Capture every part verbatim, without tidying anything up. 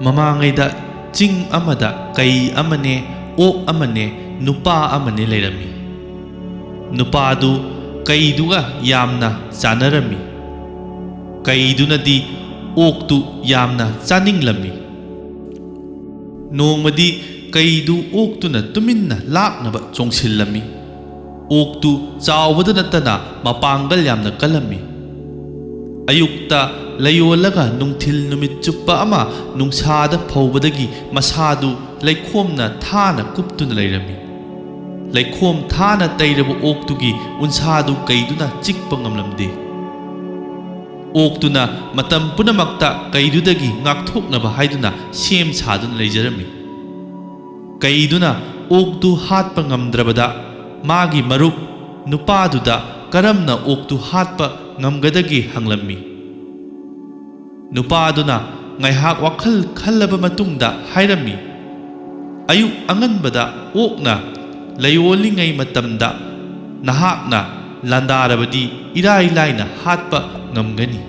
ꯃꯃꯥꯡꯉꯩꯗ ꯆꯤꯡ ꯑꯃꯗ ꯀꯩ ꯑꯃꯅꯦ, ꯑꯣꯛ ꯑꯃꯅꯦ, ꯅꯨꯄꯥ ꯑꯃꯅꯦ ꯂꯩꯔꯝꯃꯤ꯫ ꯅꯨꯄꯥꯗꯨ ꯀꯩꯗꯨꯒ ꯌꯥꯝꯅ ꯆꯥꯟꯅꯔꯝꯃꯤ꯫ ꯀꯩꯗꯨꯅꯗꯤ ꯑꯣꯛꯇꯨ ꯌꯥꯝꯅ ꯆꯥꯅꯤꯡꯂꯝꯃꯤ꯫ ꯅꯣꯡꯃꯗꯤ ꯀꯩꯗꯨ ꯑꯣꯛꯇꯨꯅ ꯇꯨꯃꯤꯟꯅ ꯂꯥꯛꯅꯕ ꯆꯣꯡꯁꯤꯜꯂꯝꯃꯤ꯫ ꯑꯣꯛꯇꯨ ꯆꯥꯎꯕꯗ ꯅꯠꯇꯅ ꯃꯄꯥꯡꯒꯜ ꯌꯥꯝꯅ ꯀꯜꯂꯝꯃꯤ꯫ ꯑꯌꯨꯛꯇ ꯂꯩꯌꯣꯜꯂꯒ ꯅꯨꯡꯊꯤꯜ ꯅꯨꯃꯤꯠ ꯆꯨꯞꯄ ꯑꯃ ꯅꯨꯡꯁꯥꯗ ꯐꯧꯕꯗꯒꯤ ꯃꯁꯥꯗꯨ ꯂꯩꯈꯣꯝꯅ ꯊꯥꯅ ꯀꯨꯞꯇꯨꯅ ꯂꯩꯔꯝꯃꯤ꯫ ꯂꯩꯈꯣꯝ ꯊꯥꯅ ꯇꯩꯔꯕ ꯑꯣꯛꯇꯨꯒꯤ ꯎꯟꯁꯥꯗꯨ ꯀꯩꯗꯨꯅ ꯆꯤꯛꯄ ꯉꯝꯂꯝꯗꯦ꯫ ꯑꯣꯛꯇꯨꯅ ꯃꯇꯝ ꯄꯨꯝꯅꯃꯛꯇ ꯀꯩꯗꯨꯗꯒꯤ ꯉꯥꯛꯊꯣꯛꯅꯕ ꯍꯥꯏꯗꯨꯅ ꯁꯦꯝ ꯁꯥꯗꯨꯅ ꯂꯩꯖꯔꯝꯃꯤ꯫ ꯀꯩꯗꯨꯅ ꯑꯣꯛꯇꯨ ꯍꯥꯠꯄ ꯉꯝꯗ꯭ꯔꯕꯗ ꯃꯥꯒꯤ ꯃꯔꯨꯞ ꯅꯨꯄꯥꯗꯨꯗ ꯀꯔꯝꯅ ꯑꯣꯛꯇꯨ ꯍꯥꯠꯄ ꯉꯝꯒꯗꯒꯦ ꯍꯪꯂꯝꯃꯤ꯫ ꯅꯨꯄꯥꯗꯨꯅ ꯉꯥꯏꯍꯥꯛ ꯋꯥꯈꯜ ꯈꯜꯂꯕ ꯃꯇꯨꯡꯗ ꯍꯥꯏꯔꯝꯃꯤ, "ꯑꯌꯨꯛ ꯑꯉꯟꯕꯗ ꯑꯣꯛꯅ ꯂꯩꯌꯣꯜꯂꯤꯉꯩ ꯃꯇꯝꯗ ꯅꯍꯥꯛꯅ ꯂꯥꯟꯗꯥꯔꯕꯗꯤ ꯏꯔꯥꯏ ꯂꯥꯏꯅ ꯍꯥꯠꯄ ꯉꯝꯒꯅꯤ"꯫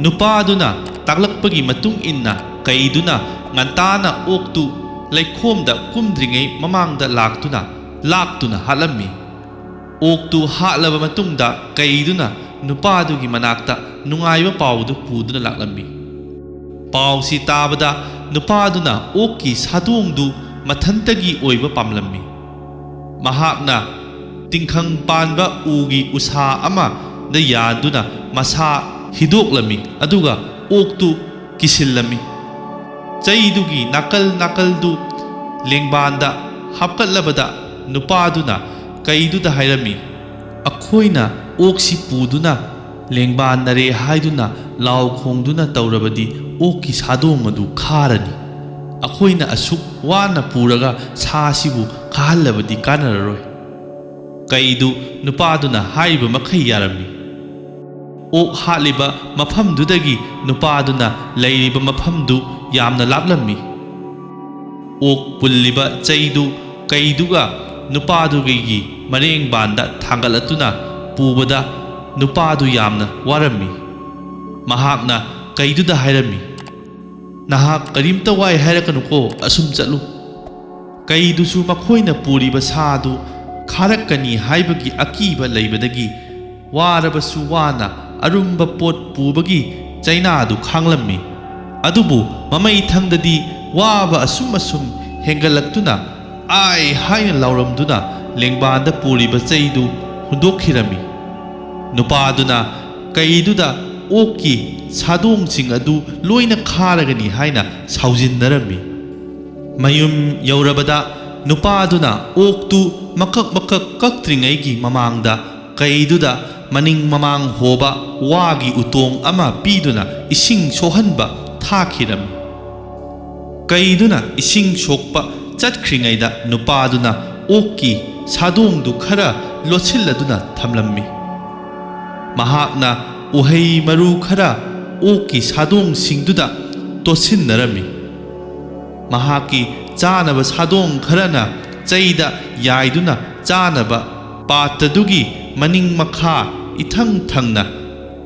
ꯅꯨꯄꯥꯗꯨꯅ ꯇꯥꯛꯂꯛꯄꯒꯤ ꯃꯇꯨꯡ ꯏꯟꯅ ꯀꯩꯗꯨꯅ ꯉꯟꯇꯥꯅ ꯑꯣꯛꯇꯨ ꯂꯩꯈꯣꯝꯗ ꯀꯨꯝꯗ꯭ꯔꯤꯉꯩ ꯃꯃꯥꯡꯗ ꯂꯥꯛꯇꯨꯅ, ꯂꯥꯛꯇꯨꯅ ꯍꯥꯠꯂꯝꯃꯤ꯫ ꯑꯣꯛꯇꯨ ꯍꯥꯠꯂꯕ ꯃꯇꯨꯡꯗ ꯀꯩꯗꯨꯅ ꯅꯨꯄꯥꯗꯨꯒꯤ ꯃꯅꯥꯛꯇ ꯅꯨꯡꯉꯥꯏꯕ ꯄꯥꯎꯗꯨ ꯄꯨꯗꯨꯅ ꯂꯥꯛꯂꯝꯃꯤ꯫ ꯄꯥꯎꯁꯤ ꯇꯥꯕꯗ ꯅꯨꯄꯥꯗꯨꯅ ꯑꯣꯛꯀꯤ ꯁꯥꯗꯣꯡꯗꯨ ꯃꯊꯟꯇꯒꯤ ꯑꯣꯏꯕ ꯄꯥꯝꯂꯝꯃꯤ꯫ ꯃꯍꯥꯛꯅ ꯇꯤꯡꯈꯪ ꯄꯥꯟꯕ ꯎꯒꯤ ꯎꯁꯥ ꯑꯃꯗ ꯌꯥꯟꯗꯨꯅ ꯃꯁꯥ ꯍꯤꯗꯣꯛꯂꯝꯃꯤ, ꯑꯗꯨꯒ ꯑꯣꯛꯇꯨ ꯀꯤꯁꯤꯜꯂꯝꯃꯤ꯫ ꯆꯩꯗꯨꯒꯤ ꯅꯥꯀꯜ ꯅꯥꯀꯜꯗꯨ ꯂꯦꯡꯕꯥꯟꯗ ꯍꯥꯞꯀꯠꯂꯕꯗ ꯅꯨꯄꯥꯗꯨꯅ ꯀꯩꯗꯨꯗ ꯍꯥꯏꯔꯝꯃꯤ, "ꯑꯩꯈꯣꯏꯅ ꯑꯣꯛꯁꯤ ꯄꯨꯗꯨꯅ ꯂꯦꯡꯕꯥꯟꯅꯔꯦ ꯍꯥꯏꯗꯨꯅ ꯂꯥꯎ ꯈꯣꯡꯗꯨꯅ ꯇꯧꯔꯕꯗꯤ ꯑꯣꯛꯀꯤ ꯁꯥꯗꯣꯡ ꯑꯗꯨ ꯈꯥꯔꯅꯤ꯫ ꯑꯩꯈꯣꯏꯅ ꯑꯁꯨꯛ ꯋꯥꯅ ꯄꯨꯔꯒ ꯁꯥꯁꯤꯕꯨ ꯈꯥꯍꯜꯂꯕꯗꯤ ꯀꯥꯟꯅꯔꯔꯣꯏ"꯫ ꯀꯩꯗꯨ ꯅꯨꯄꯥꯗꯨꯅ ꯍꯥꯏꯔꯤꯕ ꯃꯈꯩ ꯌꯥꯔꯝꯃꯤ꯫ ꯑꯣꯛ ꯍꯥꯠꯂꯤꯕ ꯃꯐꯝꯗꯨꯗꯒꯤ ꯅꯨꯄꯥꯗꯨꯅ ꯂꯩꯔꯤꯕ ꯃꯐꯝꯗꯨ ꯌꯥꯝꯅ ꯂꯥꯞꯂꯝꯃꯤ꯫ ꯑꯣꯛ ꯄꯨꯜꯂꯤꯕ ꯆꯩꯗꯨ ꯀꯩꯗꯨꯒ ꯅꯨꯄꯥꯗꯨꯒꯤ ꯃꯔꯦꯡꯕꯥꯟꯗ ꯊꯥꯡꯒꯠꯂꯛꯇꯨꯅ ꯄꯨꯕꯗ ꯅꯨꯄꯥꯗꯨ ꯌꯥꯝꯅ ꯋꯥꯔꯝꯃꯤ꯫ ꯃꯍꯥꯛꯅ ꯀꯩꯗꯨꯗ ꯍꯥꯏꯔꯝꯃꯤ, "ꯅꯍꯥꯛ ꯀꯔꯤꯝꯇ ꯋꯥꯏ ꯍꯥꯏꯔꯛꯀꯅꯨꯀꯣ, ꯑꯁꯨꯝ ꯆꯠꯂꯨ꯫" ꯀꯩꯗꯨꯁꯨ ꯃꯈꯣꯏꯅ ꯄꯨꯔꯤꯕ ꯁꯥꯗꯨ ꯈꯥꯔꯛꯀꯅꯤ ꯍꯥꯏꯕꯒꯤ ꯑꯀꯤꯕ ꯂꯩꯕꯗꯒꯤ ꯋꯥꯔꯕꯁꯨ ꯋꯥꯅ ꯑꯔꯨꯝꯕ ꯄꯣꯠ ꯄꯨꯕꯒꯤ ꯆꯩꯅꯥꯗꯨ ꯈꯥꯡꯂꯝꯃꯤ꯫ ꯑꯗꯨꯕꯨ ꯃꯃꯩꯊꯪꯗꯗꯤ ꯋꯥꯕ ꯑꯁꯨꯝ ꯑꯁꯨꯝ ꯍꯦꯟꯒꯠꯂꯛꯇꯨꯅ "ꯑꯥꯏ" ꯍꯥꯏꯅ ꯂꯥꯎꯔꯝꯗꯨꯅ ꯂꯦꯡꯕꯥꯟꯗ ꯄꯨꯔꯤꯕ ꯆꯩꯗꯨ ꯍꯨꯟꯗꯣꯛꯈꯤꯔꯝꯃꯤ꯫ ꯅꯨꯄꯥꯗꯨꯅ ꯀꯩꯗꯨꯗ ꯑꯣꯛꯀꯤ ꯁꯥꯗꯣꯡꯁꯤꯡ ꯑꯗꯨ ꯂꯣꯏꯅ ꯈꯥꯔꯒꯅꯤ ꯍꯥꯏꯅ ꯁꯥꯎꯖꯤꯟꯅꯔꯝꯃꯤ꯫ ꯃꯌꯨꯝ ꯌꯧꯔꯕꯗ ꯅꯨꯄꯥꯗꯨꯅ ꯑꯣꯛꯇꯨ ꯃꯀꯛ ꯃꯀꯛ ꯀꯛꯇ꯭ꯔꯤꯉꯩꯒꯤ ꯃꯃꯥꯡꯗ ꯀꯩꯗꯨꯗ ꯃꯅꯤꯡ ꯃꯃꯥꯡ ꯍꯣꯕ ꯋꯥꯒꯤ ꯎꯇꯣꯡ ꯑꯃ ꯄꯤꯗꯨꯅ ꯏꯁꯤꯡ ꯁꯣꯛꯍꯟꯕ ꯊꯥꯈꯤꯔꯝꯃꯤ꯫ ꯀꯩꯗꯨꯅ ꯏꯁꯤꯡ ꯁꯣꯛꯄ ꯆꯠꯈ꯭ꯔꯤꯉꯩꯗ ꯅꯨꯄꯥꯗꯨꯅ ꯑꯣꯛꯀꯤ ꯁꯥꯗꯣꯡꯗꯨ ꯈꯔ ꯂꯣꯠꯁꯤꯜꯂꯗꯨꯅ ꯊꯝꯂꯝꯃꯤ꯫ ꯃꯍꯥꯛꯅ ꯎꯍꯩ ꯃꯔꯨ ꯈꯔ ꯑꯣꯛꯀꯤ ꯁꯥꯗꯣꯡꯁꯤꯡꯗꯨꯗ ꯇꯣꯠꯁꯤꯟꯅꯔꯝꯃꯤ꯫ ꯃꯍꯥꯛꯀꯤ ꯆꯥꯅꯕ ꯁꯥꯗꯣꯡ ꯈꯔꯅ ꯆꯩꯗ ꯌꯥꯏꯗꯨꯅ ꯆꯥꯅꯕ ꯄꯥꯠꯇꯗꯨꯒꯤ ꯃꯅꯤꯡ ꯃꯈꯥ ꯏꯊꯪ ꯊꯪꯅ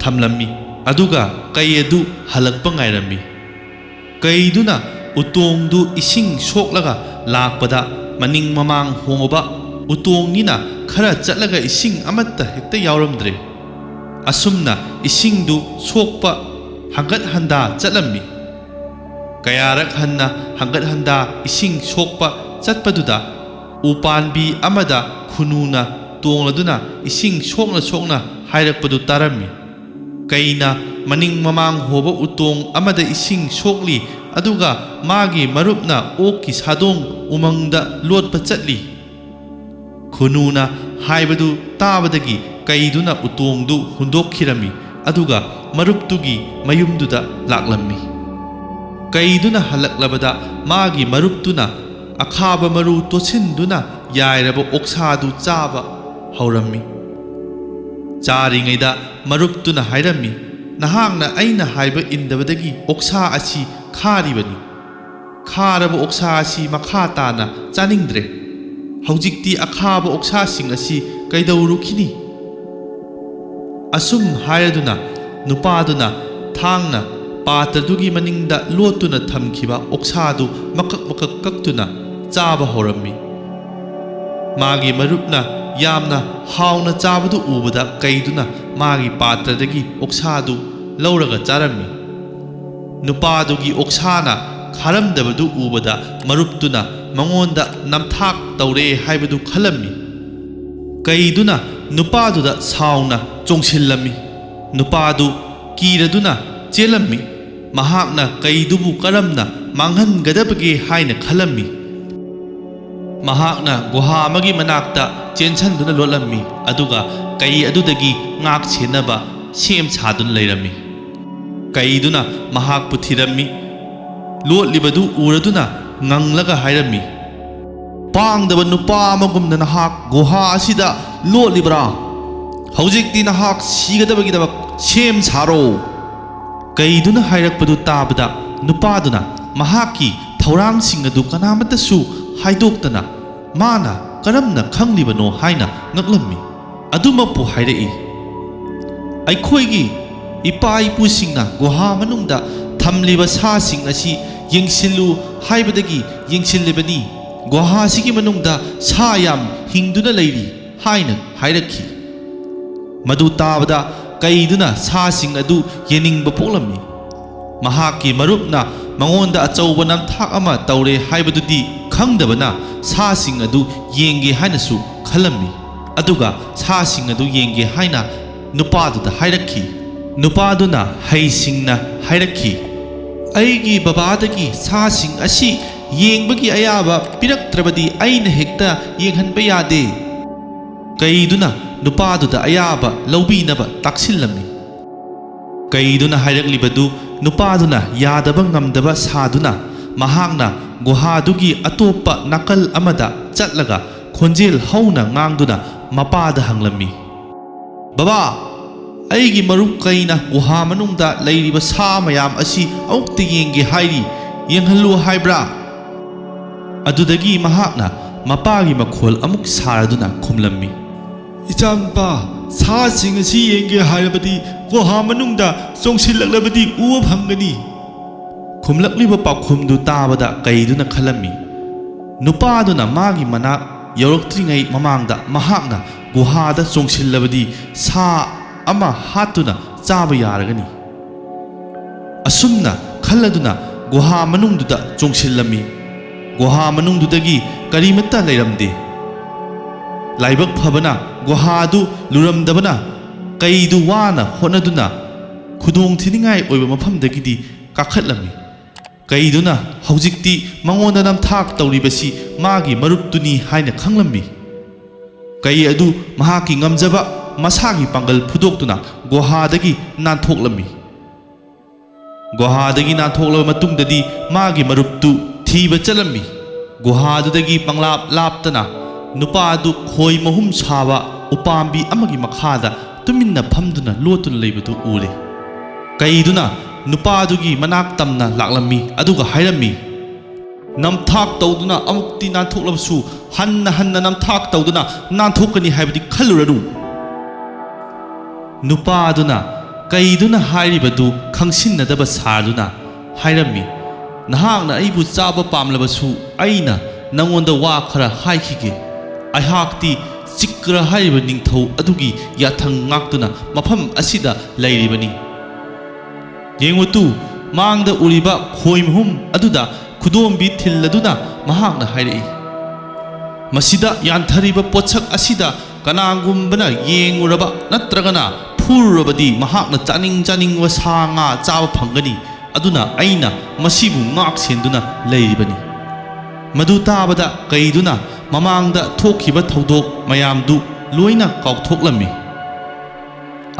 ꯊꯝꯂꯝꯃꯤ, ꯑꯗꯨꯒ ꯀꯩ ꯑꯗꯨ ꯍꯜꯂꯛꯄ ꯉꯥꯏꯔꯝꯃꯤ꯫ ꯀꯩꯗꯨꯅ ꯎꯇꯣꯡꯗꯨ ꯏꯁꯤꯡ ꯁꯣꯛꯂꯒ ꯂꯥꯛꯄꯗ ꯃꯅꯤꯡ ꯃꯃꯥꯡ ꯍꯣꯕ ꯎꯇꯣꯡꯅꯤꯅ ꯈꯔ ꯆꯠꯂꯒ ꯏꯁꯤꯡ ꯑꯃꯠꯇ ꯍꯦꯛꯇ ꯌꯥꯎꯔꯝꯗ꯭ꯔꯦ꯫ ꯑꯁꯨꯝꯅ ꯏꯁꯤꯡꯗꯨ ꯁꯣꯛꯄ ꯍꯪꯒꯠ ꯍꯟꯗꯥ ꯆꯠꯂꯝꯃꯤ꯫ ꯀꯌꯥꯔꯛ ꯍꯟꯅ ꯍꯪꯒꯠ ꯍꯟꯗꯥ ꯏꯁꯤꯡ ꯁꯣꯛꯄ ꯆꯠꯄꯗꯨꯗ ꯎ ꯄꯥꯟꯕꯤ ꯑꯃꯗ ꯈꯨꯅꯨꯅ ꯇꯣꯡꯂꯗꯨꯅ ꯏꯁꯤꯡ ꯁꯣꯛꯅ ꯁꯣꯛꯅ ꯍꯥꯏꯔꯛꯄꯗꯨ ꯇꯥꯔꯝꯃꯤ꯫ ꯀꯩꯅ ꯃꯅꯤꯡ ꯃꯃꯥꯡ ꯍꯣꯕ ꯎꯇꯣꯡ ꯑꯃꯗ ꯏꯁꯤꯡ ꯁꯣꯛꯂꯤ, ꯑꯗꯨꯒ ꯃꯥꯒꯤ ꯃꯔꯨꯞꯅ ꯑꯣꯛꯀꯤ ꯁꯥꯗꯣꯡ ꯎꯃꯪꯗ ꯂꯣꯠꯄ ꯆꯠꯂꯤ꯫ ꯈꯨꯅꯨꯅ ꯍꯥꯏꯕꯗꯨ ꯇꯥꯕꯗꯒꯤ ꯀꯩꯗꯨꯅ ꯎꯇꯣꯡꯗꯨ ꯍꯨꯟꯗꯣꯛꯈꯤꯔꯝꯃꯤ, ꯑꯗꯨꯒ ꯃꯔꯨꯞꯇꯨꯒꯤ ꯃꯌꯨꯝꯗꯨꯗ ꯂꯥꯛꯂꯝꯃꯤ꯫ ꯀꯩꯗꯨꯅ ꯍꯜꯂꯛꯂꯕꯗ ꯃꯥꯒꯤ ꯃꯔꯨꯞꯇꯨꯅ ꯑꯈꯥꯕ ꯃꯔꯨ ꯇꯣꯠꯁꯤꯟꯗꯨꯅ ꯌꯥꯏꯔꯕ ꯑꯣꯛꯁꯥꯗꯨ ꯆꯥꯕ ꯍꯧꯔꯝꯃꯤ꯫ ꯆꯥꯔꯤꯉꯩꯗ ꯃꯔꯨꯞꯇꯨꯅ ꯍꯥꯏꯔꯝꯃꯤ, "ꯅꯍꯥꯛꯅ ꯑꯩꯅ ꯍꯥꯏꯕ ꯏꯟꯗꯕꯗꯒꯤ ꯑꯣꯛꯁꯥ ꯑꯁꯤ ꯈꯥꯔꯤꯕꯅꯤ꯫ ꯈꯥꯔꯕ ꯑꯣꯛꯁꯥ ꯑꯁꯤ ꯃꯈꯥ ꯇꯥꯅ ꯆꯥꯅꯤꯡꯗ꯭ꯔꯦ꯫ ꯍꯧꯖꯤꯛꯇꯤ ꯑꯈꯥꯕ ꯑꯣꯛꯁꯥꯁꯤꯡ ꯑꯁꯤ ꯀꯩꯗꯧꯔꯨꯈꯤꯅꯤ?" ꯑꯁꯨꯝ ꯍꯥꯏꯔꯗꯨꯅ ꯅꯨꯄꯥꯗꯨꯅ ꯊꯥꯡꯅ ꯄꯥꯇ꯭ꯔꯗꯨꯒꯤ ꯃꯅꯤꯡꯗ ꯂꯣꯠꯇꯨꯅ ꯊꯝꯈꯤꯕ ꯑꯣꯛꯁꯥꯗꯨ ꯃꯀꯛ ꯃꯀꯛ ꯀꯛꯇꯨꯅ ꯆꯥꯕ ꯍꯧꯔꯝꯃꯤ꯫ ꯃꯥꯒꯤ ꯃꯔꯨꯞꯅ ꯌꯥꯝꯅ ꯍꯥꯎꯅ ꯆꯥꯕꯗꯨ ꯎꯕꯗ ꯀꯩꯗꯨꯅ ꯃꯥꯒꯤ ꯄꯥꯇ꯭ꯔꯗꯒꯤ ꯑꯣꯛꯁꯥꯗꯨ ꯂꯧꯔꯒ ꯆꯥꯔꯝꯃꯤ꯫ ꯅꯨꯄꯥꯗꯨꯒꯤ ꯑꯣꯛꯁꯥꯅ ꯈꯥꯔꯝꯗꯕꯗꯨ ꯎꯕꯗ ꯃꯔꯨꯞꯇꯨꯅ ꯃꯉꯣꯟꯗ ꯅꯝꯊꯥꯛ ꯇꯧꯔꯦ ꯍꯥꯏꯕꯗꯨ ꯈꯜꯂꯝꯃꯤ꯫ ꯀꯩꯗꯨꯅ ꯅꯨꯄꯥꯗꯨꯗ ꯁꯥꯎꯅ ꯆꯣꯡꯁꯤꯜꯂꯝꯃꯤ꯫ ꯅꯨꯄꯥꯗꯨ ꯀꯤꯔꯗꯨꯅ ꯆꯦꯜꯂꯝꯃꯤ꯫ ꯃꯍꯥꯛꯅ ꯀꯩꯗꯨꯕꯨ ꯀꯔꯝꯅ ꯃꯥꯡꯍꯟꯒꯗꯕꯒꯦ ꯍꯥꯏꯅ ꯈꯜꯂꯝꯃꯤ꯫ ꯃꯍꯥꯛꯅ ꯒꯨꯍꯥ ꯑꯃꯒꯤ ꯃꯅꯥꯛꯇ ꯆꯦꯟꯁꯟꯗꯨꯅ ꯂꯣꯠꯂꯝꯃꯤ, ꯑꯗꯨꯒ ꯀꯩ ꯑꯗꯨꯗꯒꯤ ꯉꯥꯛ ꯁꯦꯟꯅꯕ ꯁꯦꯝ ꯁꯥꯗꯨꯅ ꯂꯩꯔꯝꯃꯤ꯫ ꯀꯩꯗꯨꯅ ꯃꯍꯥꯛꯄꯨ ꯊꯤꯔꯝꯃꯤ꯫ ꯂꯣꯠꯂꯤꯕꯗꯨ ꯎꯔꯗꯨꯅ ꯉꯪꯂꯒ ꯍꯥꯏꯔꯝꯃꯤ, "ꯄꯥꯡꯗꯕ ꯅꯨꯄꯥ ꯑꯃꯒꯨꯝꯅ ꯅꯍꯥꯛ ꯒꯨꯍꯥ ꯑꯁꯤꯗ ꯂꯣꯠꯂꯤꯕ꯭ꯔꯥ? ꯍꯧꯖꯤꯛꯇꯤ ꯅꯍꯥꯛ ꯁꯤꯒꯗꯕꯒꯤꯗꯃꯛ ꯁꯦꯝ ꯁꯥꯔꯣ!" ꯀꯩꯗꯨꯅ ꯍꯥꯏꯔꯛꯄꯗꯨ ꯇꯥꯕꯗ ꯅꯨꯄꯥꯗꯨꯅ ꯃꯍꯥꯛꯀꯤ ꯊꯧꯔꯥꯡꯁꯤꯡ ꯑꯗꯨ ꯀꯅꯥꯃꯠꯇꯁꯨ ꯍꯥꯏꯗꯣꯛꯇꯅ ꯃꯥꯅ ꯀꯔꯝꯅ ꯈꯪꯂꯤꯕꯅꯣ ꯍꯥꯏꯅ ꯉꯛꯂꯝꯃꯤ꯫ ꯑꯗꯨꯃꯛꯄꯨ ꯍꯥꯏꯔꯛꯏ, "ꯑꯩꯈꯣꯏꯒꯤ ꯏꯄꯥ ꯏꯄꯨꯁꯤꯡꯅ ꯒꯨꯍꯥ ꯃꯅꯨꯡꯗ ꯊꯝꯂꯤꯕ ꯁꯥꯁꯤꯡ ꯑꯁꯤ ꯌꯦꯡꯁꯤꯜꯂꯨ ꯍꯥꯏꯕꯗꯒꯤ ꯌꯦꯡꯁꯤꯜꯂꯤꯕꯅꯤ꯫ ꯒꯨꯍꯥ ꯑꯁꯤꯒꯤ ꯃꯅꯨꯡꯗ ꯁꯥ ꯌꯥꯝ ꯍꯤꯡꯗꯨꯅ ꯂꯩꯔꯤ" ꯍꯥꯏꯅ ꯍꯥꯏꯔꯛꯈꯤ꯫ ꯃꯗꯨ ꯇꯥꯕꯗ ꯀꯩꯗꯨꯅ ꯁꯥꯁꯤꯡ ꯑꯗꯨ ꯌꯦꯡꯅꯤꯡꯕ ꯄꯣꯛꯂꯝꯃꯤ꯫ ꯃꯍꯥꯛꯀꯤ ꯃꯔꯨꯞꯅ ꯃꯉꯣꯟꯗ ꯑꯆꯧꯕ ꯅꯝꯊꯥꯛ ꯑꯃ ꯇꯧꯔꯦ ꯍꯥꯏꯕꯗꯨꯗꯤ ꯈꯪꯗꯕꯅ ꯁꯥꯁꯤꯡ ꯑꯗꯨ ꯌꯦꯡꯒꯦ ꯍꯥꯏꯅꯁꯨ ꯈꯜꯂꯝꯃꯤ꯫ ꯑꯗꯨꯒ ꯁꯥꯁꯤꯡ ꯑꯗꯨ ꯌꯦꯡꯒꯦ ꯍꯥꯏꯅ ꯅꯨꯄꯥꯗꯨꯗ ꯍꯥꯏꯔꯛꯈꯤ꯫ ꯅꯨꯄꯥꯗꯨꯅ ꯍꯩꯁꯤꯡꯅ ꯍꯥꯏꯔꯛꯈꯤ, "ꯑꯩꯒꯤ ꯕꯕꯥꯗꯒꯤ ꯁꯥꯁꯤꯡ ꯑꯁꯤ ꯌꯦꯡꯕꯒꯤ ꯑꯌꯥꯕ ꯄꯤꯔꯛꯇ꯭ꯔꯕꯗꯤ ꯑꯩꯅ ꯍꯦꯛꯇ ꯌꯦꯡꯍꯟꯕ ꯌꯥꯗꯦ"꯫ ꯀꯩꯗꯨꯅ ꯅꯨꯄꯥꯗꯨꯗ ꯑꯌꯥꯕ ꯂꯧꯕꯤꯅꯕ ꯇꯥꯛꯁꯤꯜꯂꯝꯃꯤ꯫ ꯀꯩꯗꯨꯅ ꯍꯥꯏꯔꯛꯂꯤꯕꯗꯨ ꯅꯨꯄꯥꯗꯨꯅ ꯌꯥꯗꯕ ꯉꯝꯗꯕ ꯁꯥꯗꯨꯅ ꯃꯍꯥꯛꯅ ꯒꯨꯍꯥꯗꯨꯒꯤ ꯑꯇꯣꯞꯄ ꯅꯥꯀꯜ ꯑꯃꯗ ꯆꯠꯂꯒ ꯈꯣꯟꯖꯦꯜ ꯍꯧꯅ ꯉꯥꯡꯗꯨꯅ ꯃꯄꯥꯗ ꯍꯪꯂꯝꯃꯤ, "ꯕꯕꯥ, ꯑꯩꯒꯤ ꯃꯔꯨꯞ ꯀꯩꯅ ꯒꯨꯍꯥ ꯃꯅꯨꯡꯗ ꯂꯩꯔꯤꯕ ꯁꯥ ꯃꯌꯥꯝ ꯑꯁꯤ ꯑꯃꯨꯛꯇ ꯌꯦꯡꯒꯦ ꯍꯥꯏꯔꯤ, ꯌꯦꯡꯍꯜꯂꯨ ꯍꯥꯏꯕ꯭ꯔꯥ?" ꯑꯗꯨꯗꯒꯤ ꯃꯍꯥꯛꯅ ꯃꯄꯥꯒꯤ ꯃꯈꯣꯜ ꯑꯃꯨꯛ ꯁꯥꯔꯗꯨꯅ ꯈꯨꯝꯂꯝꯃꯤ, "ꯏꯆꯥꯅꯨꯄꯥ, "ꯁꯥꯁꯤꯡ ꯑꯁꯤ ꯌꯦꯡꯒꯦ ꯍꯥꯏꯔꯕꯗꯤ ꯒꯨꯍꯥ ꯃꯅꯨꯡꯗ ꯆꯣꯡꯁꯤꯜꯂꯛꯂꯕꯗꯤ ꯎꯕ ꯐꯪꯒꯅꯤ"꯫ ꯈꯨꯝꯂꯛꯂꯤꯕ ꯄꯥꯎꯈꯨꯝꯗꯨ ꯇꯥꯕꯗ ꯀꯩꯗꯨꯅ ꯈꯜꯂꯝꯃꯤ, ꯅꯨꯄꯥꯗꯨꯅ ꯃꯥꯒꯤ ꯃꯅꯥꯛ ꯌꯧꯔꯛꯇ꯭ꯔꯤꯉꯩ ꯃꯃꯥꯡꯗ ꯃꯍꯥꯛꯅ ꯒꯨꯍꯥꯗ ꯆꯣꯡꯁꯤꯜꯂꯕꯗꯤ ꯁꯥ ꯑꯃ ꯍꯥꯠꯇꯨꯅ ꯆꯥꯕ ꯌꯥꯔꯒꯅꯤ꯫ ꯑꯁꯨꯝꯅ ꯈꯜꯂꯗꯨꯅ ꯒꯨꯍꯥ ꯃꯅꯨꯡꯗꯨꯗ ꯆꯣꯡꯁꯤꯜꯂꯝꯃꯤ꯫ ꯒꯨꯍꯥ ꯃꯅꯨꯡꯗꯨꯗꯒꯤ ꯀꯔꯤꯃꯠꯇ ꯂꯩꯔꯝꯗꯦ꯫ ꯂꯥꯏꯕꯛ ꯐꯕꯅ ꯒꯨꯍꯥꯗꯨ ꯂꯨꯔꯝꯗꯕꯅ ꯀꯩꯗꯨ ꯋꯥꯅ ꯍꯣꯠꯅꯗꯨꯅ ꯈꯨꯗꯣꯡ ꯊꯤꯅꯤꯡꯉꯥꯏ ꯑꯣꯏꯕ ꯃꯐꯝꯗꯒꯤꯗꯤ ꯀꯥꯈꯠꯂꯝꯃꯤ꯫ ꯀꯩꯗꯨꯅ ꯍꯧꯖꯤꯛꯇꯤ ꯃꯉꯣꯟꯗ ꯅꯝꯊꯥꯛ ꯇꯧꯔꯤꯕꯁꯤ ꯃꯥꯒꯤ ꯃꯔꯨꯞꯇꯨꯅꯤ ꯍꯥꯏꯅ ꯈꯪꯂꯝꯃꯤ꯫ ꯀꯩ ꯑꯗꯨ ꯃꯍꯥꯛꯀꯤ ꯉꯝꯖꯕ ꯃꯁꯥꯒꯤ ꯄꯥꯡꯒꯜ ꯐꯨꯗꯣꯛꯇꯨꯅ ꯒꯨꯍꯥꯗꯒꯤ ꯅꯥꯟꯊꯣꯛꯂꯝꯃꯤ꯫ ꯒꯨꯍꯥꯗꯒꯤ ꯅꯥꯟꯊꯣꯛꯂꯕ ꯃꯇꯨꯡꯗꯗꯤ ꯃꯥꯒꯤ ꯃꯔꯨꯞꯇꯨ ꯊꯤꯕ ꯆꯠꯂꯝꯃꯤ꯫ ꯒꯨꯍꯥꯗꯨꯗꯒꯤ ꯄꯪꯂꯥꯞ ꯂꯥꯞꯇꯅ ꯅꯨꯄꯥ ꯑꯗꯨ ꯈꯣꯏ ꯃꯍꯨꯝ ꯁꯥꯕ ꯎꯄꯥꯝꯕꯤ ꯑꯃꯒꯤ ꯃꯈꯥꯗ ꯇꯨꯃꯤꯟꯅ ꯐꯝꯗꯨꯅ ꯂꯣꯠꯇꯨꯅ ꯂꯩꯕꯗꯨ ꯎꯔꯦ꯫ ꯀꯩꯗꯨꯅ ꯅꯨꯄꯥꯗꯨꯒꯤ ꯃꯅꯥꯛ ꯇꯝꯅ ꯂꯥꯛꯂꯝꯃꯤ, ꯑꯗꯨꯒ ꯍꯥꯏꯔꯝꯃꯤ, "ꯅꯝꯊꯥꯛ ꯇꯧꯗꯨꯅ ꯑꯃꯨꯛꯇꯤ ꯅꯥꯟꯊꯣꯛꯂꯕꯁꯨ, ꯍꯟꯅ ꯍꯟꯅ ꯅꯝꯊꯥꯛ ꯇꯧꯗꯨꯅ ꯅꯥꯟꯊꯣꯛꯀꯅꯤ ꯍꯥꯏꯕꯗꯤ ꯈꯜꯂꯨꯔꯅꯨ"꯫ ꯅꯨꯄꯥꯗꯨꯅ ꯀꯩꯗꯨꯅ ꯍꯥꯏꯔꯤꯕꯗꯨ ꯈꯪꯁꯤꯟꯅꯗꯕ ꯁꯥꯗꯨꯅ ꯍꯥꯏꯔꯝꯃꯤ, "ꯅꯍꯥꯛꯅ ꯑꯩꯕꯨ ꯆꯥꯕ ꯄꯥꯝꯂꯕꯁꯨ, ꯑꯩꯅ ꯅꯉꯣꯟꯗ ꯋꯥ ꯈꯔ ꯍꯥꯏꯈꯤꯒꯦ꯫ ꯑꯩꯍꯥꯛꯇꯤ ꯆꯤꯀ꯭ꯔ ꯍꯥꯏꯔꯤꯕ ꯅꯤꯡꯊꯧ ꯑꯗꯨꯒꯤ ꯌꯥꯊꯪ ꯉꯥꯛꯇꯨꯅ ꯃꯐꯝ ꯑꯁꯤꯗ ꯂꯩꯔꯤꯕꯅꯤ꯫ ꯌꯦꯡꯉꯨ ꯇꯨ, ꯃꯥꯡꯗ ꯎꯔꯤꯕ ꯈꯣꯏ ꯃꯍꯨꯝ ꯑꯗꯨꯗ ꯈꯨꯗꯣꯝꯕꯤ ꯊꯤꯜꯂꯗꯨꯅ ꯃꯍꯥꯛꯅ ꯍꯥꯏꯔꯛꯏ, ꯃꯁꯤꯗ ꯌꯥꯟꯊꯔꯤꯕ ꯄꯣꯠꯁꯛ ꯑꯁꯤꯗ ꯀꯅꯥꯒꯨꯝꯕꯅ ꯌꯦꯡꯉꯨꯔꯕ ꯅꯠꯇ꯭ꯔꯒꯅ ꯐꯨꯔꯨꯔꯕꯗꯤ ꯃꯍꯥꯛꯅ ꯆꯥꯅꯤꯡ ꯆꯥꯅꯤꯡꯕ ꯁꯥ ꯉꯥ ꯆꯥꯕ ꯐꯪꯒꯅꯤ꯫ ꯑꯗꯨꯅ ꯑꯩꯅ ꯃꯁꯤꯕꯨ ꯉꯥꯛ ꯁꯦꯟꯗꯨꯅ ꯂꯩꯔꯤꯕꯅꯤ"꯫ ꯃꯗꯨ ꯇꯥꯕꯗ ꯀꯩꯗꯨꯅ ꯃꯃꯥꯡꯗ ꯊꯣꯛꯈꯤꯕ ꯊꯧꯗꯣꯛ ꯃꯌꯥꯝꯗꯨ ꯂꯣꯏꯅ ꯀꯥꯎꯊꯣꯛꯂꯝꯃꯤ꯫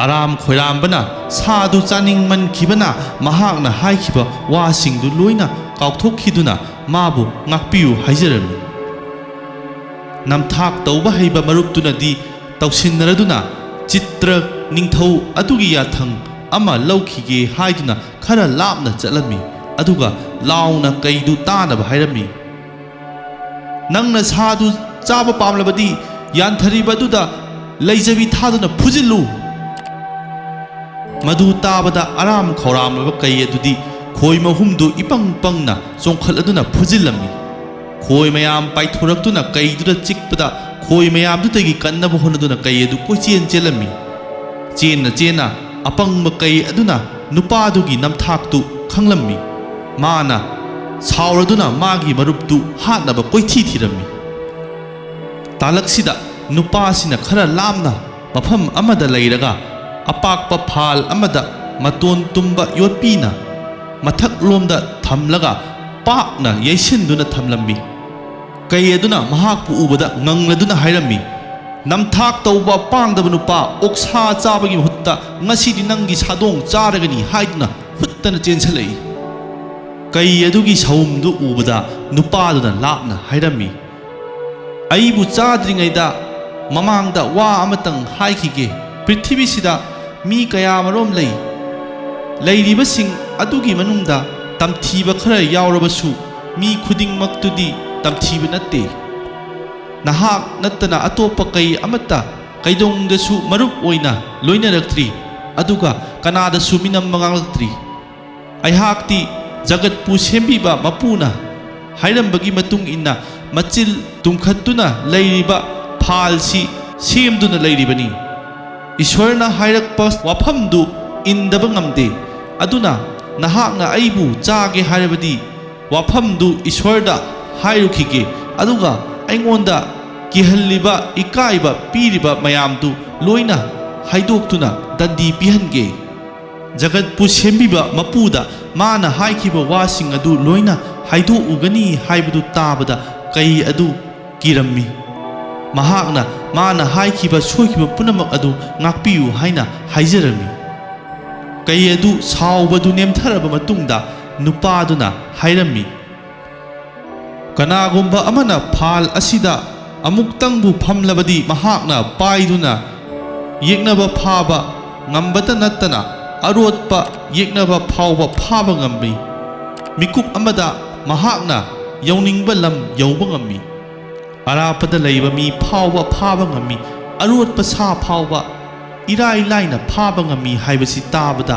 ꯑꯔꯥꯝ ꯈꯣꯏꯔꯥꯝꯕꯅ ꯁꯥꯗꯨ ꯆꯥꯅꯤꯡꯃꯟꯈꯤꯕꯅ ꯃꯍꯥꯛꯅ ꯍꯥꯏꯈꯤꯕ ꯋꯥꯁꯤꯡꯗꯨ ꯂꯣꯏꯅ ꯀꯥꯎꯊꯣꯛꯈꯤꯗꯨꯅ ꯃꯥꯕꯨ ꯉꯥꯛꯄꯤꯌꯨ ꯍꯥꯏꯖꯔꯝꯃꯤ꯫ ꯅꯝꯊꯥꯛ ꯇꯧꯕ ꯍꯩꯕ ꯃꯔꯨꯞꯇꯨꯅꯗꯤ ꯇꯧꯁꯤꯟꯅꯔꯗꯨꯅ ꯆꯤꯇ꯭ꯔ ꯅꯤꯡꯊꯧ ꯑꯗꯨꯒꯤ ꯌꯥꯊꯪ ꯑꯃ ꯂꯧꯈꯤꯒꯦ ꯍꯥꯏꯗꯨꯅ ꯈꯔ ꯂꯥꯞꯅ ꯆꯠꯂꯝꯃꯤ, ꯑꯗꯨꯒ ꯂꯥꯎꯅ ꯀꯩꯗꯨ ꯇꯥꯅꯕ ꯍꯥꯏꯔꯝꯃꯤ, "ꯅꯪꯅ ꯁꯥꯗꯨ ꯆꯥꯕ ꯄꯥꯝꯂꯕꯗꯤ ꯌꯥꯟꯊꯔꯤꯕ ꯑꯗꯨꯗ ꯂꯩꯖꯕꯤ ꯊꯥꯗꯨꯅ ꯐꯨꯖꯤꯜꯂꯨ!" ꯃꯗꯨ ꯇꯥꯕꯗ ꯑꯔꯥꯝ ꯈꯧꯔꯥꯡꯂꯕ ꯀꯩ ꯑꯗꯨꯗꯤ ꯈꯣꯏ ꯃꯍꯨꯝꯗꯨ ꯏꯄꯪ ꯄꯪꯅ ꯆꯣꯡꯈꯠꯂꯗꯨꯅ ꯐꯨꯖꯤꯜꯂꯝꯃꯤ꯫ ꯈꯣꯏ ꯃꯌꯥꯝ ꯄꯥꯏꯊꯣꯔꯛꯇꯨꯅ ꯀꯩꯗꯨꯗ ꯆꯤꯛꯄꯗ, ꯈꯣꯏ ꯃꯌꯥꯝꯗꯨꯗꯒꯤ ꯀꯟꯅꯕ ꯍꯣꯠꯅꯗꯨꯅ ꯀꯩ ꯑꯗꯨ ꯀꯣꯏꯆꯦꯟ ꯆꯦꯜꯂꯝꯃꯤ꯫ ꯆꯦꯟꯅ ꯆꯦꯟꯅ ꯑꯄꯪꯕ ꯀꯩ ꯑꯗꯨꯅ ꯅꯨꯄꯥꯗꯨꯒꯤ ꯅꯝꯊꯥꯛꯇꯨ ꯈꯪꯂꯝꯃꯤ꯫ ꯃꯥꯅ ꯁꯥꯎꯔꯗꯨꯅ ꯃꯥꯒꯤ ꯃꯔꯨꯞꯇꯨ ꯍꯥꯠꯅꯕ ꯀꯣꯏꯊꯤ ꯊꯤꯔꯝꯃꯤ꯫ ꯇꯥꯂꯛꯁꯤꯗ ꯅꯨꯄꯥꯁꯤꯅ ꯈꯔ ꯂꯥꯞꯅ ꯃꯐꯝ ꯑꯃꯗ ꯂꯩꯔꯒ, ꯑꯄꯥꯛꯄ ꯐꯥꯜ ꯑꯃꯗ ꯃꯇꯣꯟ ꯇꯨꯝꯕ ꯌꯣꯠꯄꯤꯅ ꯃꯊꯛꯂꯣꯝꯗ ꯊꯝꯂꯒ ꯄꯥꯛꯅ ꯌꯩꯁꯤꯟꯗꯨꯅ ꯊꯝꯂꯝꯃꯤ꯫ ꯀꯩ ꯑꯗꯨꯅ ꯃꯍꯥꯛꯄꯨ ꯎꯕꯗ ꯉꯪꯂꯗꯨꯅ ꯍꯥꯏꯔꯝꯃꯤ, "ꯅꯝꯊꯥꯛ ꯇꯧꯕ ꯄꯥꯡꯗꯕ ꯅꯨꯄꯥ, ꯑꯣꯛꯁꯥ ꯆꯥꯕꯒꯤ ꯃꯍꯨꯠꯇ ꯉꯁꯤꯗꯤ ꯅꯪꯒꯤ ꯁꯥꯗꯣꯡ ꯆꯥꯔꯒꯅꯤ" ꯍꯥꯏꯗꯨꯅ ꯍꯨꯠꯇꯅ ꯆꯦꯟꯁꯤꯜꯂꯛꯏ꯫ ꯀꯩ ꯑꯗꯨꯒꯤ ꯁꯥꯎꯝꯗꯨ ꯎꯕꯗ ꯅꯨꯄꯥꯗꯨꯅ ꯂꯥꯞꯅ ꯍꯥꯏꯔꯝꯃꯤ, "ꯑꯩꯕꯨ ꯆꯥꯗ꯭ꯔꯤꯉꯩꯗ ꯃꯃꯥꯡꯗ ꯋꯥ ꯑꯃꯇꯪ ꯍꯥꯏꯈꯤꯒꯦ꯫ ꯄ꯭ꯔꯤꯊꯤꯕꯤꯁꯤꯗ ꯃꯤ ꯀꯌꯥꯃꯔꯣꯝ ꯂꯩ꯫ ꯂꯩꯔꯤꯕꯁꯤꯡ ꯑꯗꯨꯒꯤ ꯃꯅꯨꯡꯗ ꯇꯝꯊꯤꯕ ꯈꯔ ꯌꯥꯎꯔꯕꯁꯨ, ꯃꯤ ꯈꯨꯗꯤꯡꯃꯛꯇꯨꯗꯤ ꯇꯝꯊꯤꯕ ꯅꯠꯇꯦ꯫ ꯅꯍꯥꯛ ꯅꯠꯇꯅ ꯑꯇꯣꯞꯄ ꯀꯩ ꯑꯃꯠꯇ ꯀꯩꯗꯧꯅꯨꯡꯗꯁꯨ ꯃꯔꯨꯞ ꯑꯣꯏꯅ ꯂꯣꯏꯅꯔꯛꯇ꯭ꯔꯤ, ꯑꯗꯨꯒ ꯀꯅꯥꯗꯁꯨ ꯃꯤꯅꯝꯕ ꯉꯥꯡꯂꯛꯇ꯭ꯔꯤ꯫ ꯑꯩꯍꯥꯛꯇꯤ ꯖꯒꯠꯄꯨ ꯁꯦꯝꯕꯤꯕ ꯃꯄꯨꯅ ꯍꯥꯏꯔꯝꯕꯒꯤ ꯃꯇꯨꯡ ꯏꯟꯅ ꯃꯆꯤꯜ ꯇꯨꯝꯈꯠꯇꯨꯅ ꯂꯩꯔꯤꯕ ꯐꯥꯜꯁꯤ ꯁꯦꯝꯗꯨꯅ ꯂꯩꯔꯤꯕꯅꯤ꯫ ꯏꯁ꯭ꯋꯔꯅ ꯍꯥꯏꯔꯛꯄ ꯋꯥꯐꯝꯗꯨ ꯏꯟꯗꯕ ꯉꯝꯗꯦ꯫ ꯑꯗꯨꯅ ꯅꯍꯥꯛꯅ ꯑꯩꯕꯨ ꯆꯥꯒꯦ ꯍꯥꯏꯔꯕꯗꯤ, ꯋꯥꯐꯝꯗꯨ ꯏꯁ꯭ꯋꯔꯗ ꯍꯥꯏꯔꯨꯈꯤꯒꯦ, ꯑꯗꯨꯒ ꯑꯩꯉꯣꯟꯗ ꯀꯤꯍꯜꯂꯤꯕ, ꯏꯀꯥꯏꯕ ꯄꯤꯔꯤꯕ ꯃꯌꯥꯝꯗꯨ ꯂꯣꯏꯅ ꯍꯥꯏꯗꯣꯛꯇꯨꯅ ꯗꯟꯗꯤ ꯄꯤꯍꯟꯒꯦ꯫ ꯖꯒꯠꯄꯨ ꯁꯦꯝꯕꯤꯕ ꯃꯄꯨꯗ ꯃꯥꯅ ꯍꯥꯏꯈꯤꯕ ꯋꯥꯁꯤꯡ ꯑꯗꯨ ꯂꯣꯏꯅ ꯍꯥꯏꯗꯣꯛꯎꯒꯅꯤ ꯍꯥꯏꯕꯗꯨ ꯇꯥꯕꯗ ꯀꯩ ꯑꯗꯨ ꯀꯤꯔꯝꯃꯤ꯫ ꯃꯍꯥꯛꯅ ꯃꯥꯅ ꯍꯥꯏꯈꯤꯕ ꯁꯣꯏꯈꯤꯕ ꯄꯨꯝꯅꯃꯛ ꯑꯗꯨ ꯉꯥꯛꯄꯤꯌꯨ ꯍꯥꯏꯅ ꯍꯥꯏꯖꯔꯝꯃꯤ꯫ ꯀꯩ ꯑꯗꯨ ꯁꯥꯎꯕꯗꯨ ꯅꯦꯝꯊꯔꯕ ꯃꯇꯨꯡꯗ ꯅꯨꯄꯥꯗꯨꯅ ꯍꯥꯏꯔꯝꯃꯤ, "ꯀꯅꯥꯒꯨꯝꯕ ꯑꯃꯅ ꯐꯥꯜ ꯑꯁꯤꯗ ꯑꯃꯨꯛꯇꯪꯕꯨ ꯐꯝꯂꯕꯗꯤ, ꯃꯍꯥꯛꯅ ꯄꯥꯏꯗꯨꯅ ꯌꯦꯛꯅꯕ ꯐꯥꯕ ꯉꯝꯕꯇ ꯅꯠꯇꯅ, ꯑꯔꯣꯠꯄ ꯌꯦꯛꯅꯕ ꯐꯥꯎꯕ ꯐꯥꯕ ꯉꯝꯃꯤ꯫ ꯃꯤꯀꯨꯞ ꯑꯃꯗ ꯃꯍꯥꯛꯅ ꯌꯧꯅꯤꯡꯕ ꯂꯝ ꯌꯧꯕ ꯉꯝꯃꯤ꯫ ꯑꯔꯥꯞꯄꯗ ꯂꯩꯕ ꯃꯤ ꯐꯥꯎꯕ ꯐꯥꯕ ꯉꯝꯃꯤ꯫ ꯑꯔꯣꯠꯄ ꯁꯥ ꯐꯥꯎꯕ ꯏꯔꯥꯏ ꯂꯥꯏꯅ ꯐꯥꯕ ꯉꯝꯃꯤ ꯍꯥꯏꯕꯁꯤ ꯇꯥꯕꯗ,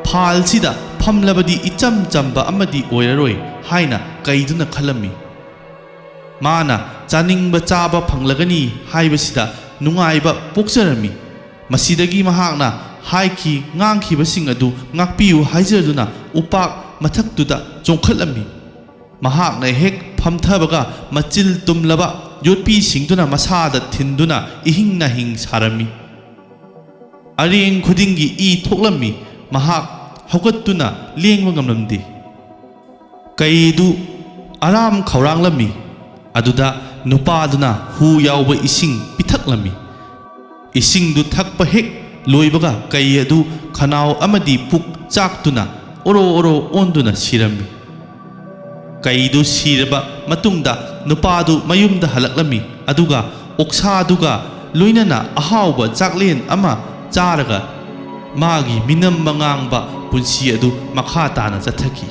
ꯐꯥꯜꯁꯤꯗ ꯐꯝꯂꯕꯗꯤ ꯏꯆꯝ ꯆꯝꯕ ꯑꯃꯗꯤ ꯑꯣꯏꯔꯔꯣꯏ ꯍꯥꯏꯅ ꯀꯩꯗꯨꯅ ꯈꯜꯂꯝꯃꯤ꯫ ꯃꯥꯅ ꯆꯥꯅꯤꯡꯕ ꯆꯥꯕ ꯐꯪꯂꯒꯅꯤ ꯍꯥꯏꯕꯁꯤꯗ ꯅꯨꯡꯉꯥꯏꯕ ꯄꯣꯛꯆꯔꯝꯃꯤ꯫ ꯃꯁꯤꯗꯒꯤ ꯃꯍꯥꯛꯅ ꯍꯥꯏꯈꯤ ꯉꯥꯡꯈꯤꯕꯁꯤꯡ ꯑꯗꯨ ꯉꯥꯛꯄꯤꯌꯨ ꯍꯥꯏꯖꯗꯨꯅ ꯎꯄꯥꯛ ꯃꯊꯛꯇꯨꯗ ꯆꯣꯡꯈꯠꯂꯝꯃꯤ꯫ ꯃꯍꯥꯛꯅ ꯍꯦꯛ ꯐꯝꯊꯕꯒ ꯃꯆꯤꯜ ꯇꯨꯝꯂꯕ ꯌꯣꯠꯄꯤꯁꯤꯡꯗꯨꯅ ꯃꯁꯥꯗ ꯊꯤꯟꯗꯨꯅ ꯏꯍꯤꯡ ꯅꯥꯍꯤꯡ ꯁꯥꯔꯝꯃꯤ꯫ ꯑꯔꯦꯡ ꯈꯨꯗꯤꯡꯒꯤ ꯏ ꯊꯣꯛꯂꯝꯃꯤ꯫ ꯃꯍꯥꯛ ꯍꯧꯒꯠꯇꯨꯅ ꯂꯦꯡꯕ ꯉꯝꯂꯝꯗꯦ꯫ ꯀꯩꯗꯨ ꯑꯔꯥꯝ ꯈꯧꯔꯥꯡꯂꯝꯃꯤ꯫ ꯑꯗꯨꯗ ꯅꯨꯄꯥꯗꯨꯅ ꯍꯨ ꯌꯥꯎꯕ ꯏꯁꯤꯡ ꯄꯤꯊꯛꯂꯝꯃꯤ꯫ ꯏꯁꯤꯡꯗꯨ ꯊꯛꯄ ꯍꯦꯛ ꯂꯣꯏꯕꯒ ꯀꯩ ꯑꯗꯨ ꯈꯅꯥꯎ ꯑꯃꯗꯤ ꯄꯨꯛ ꯆꯥꯛꯇꯨꯅ ꯑꯣꯔꯣ ꯑꯣꯔꯣ ꯑꯣꯟꯗꯨꯅ ꯁꯤꯔꯝꯃꯤ꯫ ꯀꯩꯗꯨ ꯁꯤꯔꯕ ꯃꯇꯨꯡꯗ ꯅꯨꯄꯥꯗꯨ ꯃꯌꯨꯝꯗ ꯍꯜꯂꯛꯂꯝꯃꯤ, ꯑꯗꯨꯒ ꯑꯣꯛꯁꯥꯗꯨꯒ ꯂꯣꯏꯅꯅ ꯑꯍꯥꯎꯕ ꯆꯥꯛꯂꯦꯟ ꯑꯃ ꯆꯥꯔꯒ ꯃꯥꯒꯤ ꯃꯤꯅꯝ ꯃꯉꯥꯡꯕ ꯄꯨꯟꯁꯤ ꯑꯗꯨ ꯃꯈꯥ ꯇꯥꯅ ꯆꯠꯊꯈꯤ꯫